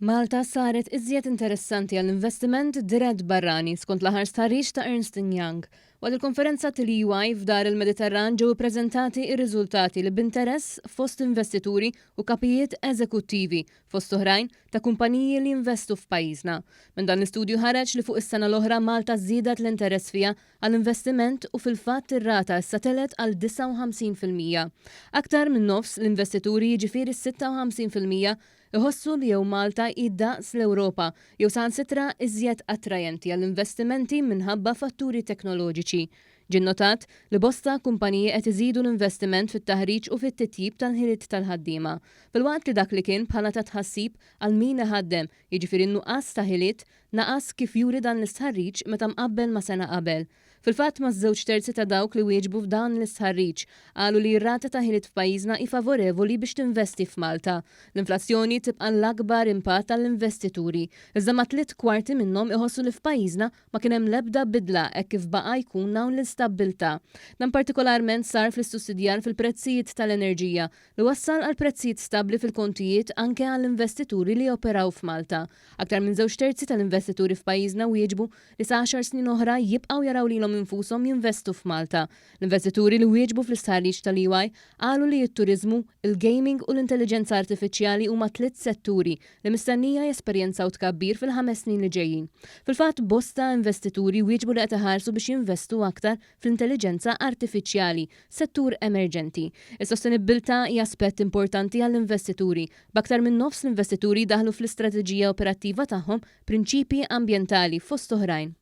Malta saret iżjed interessanti għall-investiment dirett barrani, skont l-aħħar stħarriġ ta' Ernst & Young. Waqt il-konferenza tal-EY f'Dar il-Mediterran ġew ippreżentati r-riżultati li b'interess fost investituri u kapijiet eżekuttivi, fost oħrajn, ta' kumpaniji li jinvestu f'pajjiżna. Minn dan l-istudju ħareġ li fuq is-sena l-oħra Malta żiedet l-interess fiha għall-investiment u fil-fatt ir-rata issa telgħet għal 59%. Aktar minn nofs l-investituri jiġifieri 56% iħossu li jew Malta hi daqs l-Ewropa jew saħansitra iżjed attrajenti għall-investimenti minħabba fatturi teknoloġiċi. Ġie nnotat li bosta kumpaniji qed iżidu l-investiment fit-taħriġ u fit-titjib tal-ħiliet tal-ħaddiema. Filwaqt li dak li kien bħala ta' tħassib għal min iħaddem, jiġifieri n-nuqqas ta' ħiliet, naqas kif juri dan l-istħarriġ meta mqabbel ma' sena qabel. Fil-fatt maż-żewġ terzi ta' dawk li wieġbu f'dan l-istħarriġ qalu li r-rata ta' ħiliet f'pajjiżna hi favorevoli biex tinvesti f'Malta. L-inflazzjoni tibqa' l-akbar impatt għall-investituri, iżda ma' tliet kwarti minnhom iħossu li f'pajjiżna ma kien hemm l-ebda bidla hekk kif baqa' jkun hawn l-istabbiltà. Dan partikolarment sar fl-issussidjar fil-prezzijiet tal-enerġija li wassal għal prezzijiet stabbli fil-kontijiet anke għall-investituri li joperaw f'Malta. Aktar minn 2/3 tal-investituri f'pajjiżna wieġbu li sa 10 snin oħra jibqgħu jaraw lilhom infushom jinvestu f'Malta. L-investituri li wieġbu fl-istħarriġ tal-EY qalu li t-turiżmu, il-gaming u l-intelligenza artifiċjali huma tliet setturi li mistennija jesperjenzaw tkabbir fil-5 snin li ġejjin. Fil-fatt bosta investituri wieġbu li qed iħarsu biex jinvestu aktar fl-intelligenza artifiċjali, settur emerġenti. Is-sostenibbiltà hija aspett importanti għall-investituri. B'aktar minn nofs l-investituri daħlu fl-istrateġija operattiva tagħhom prinċipji ambjentali fost oħrajn.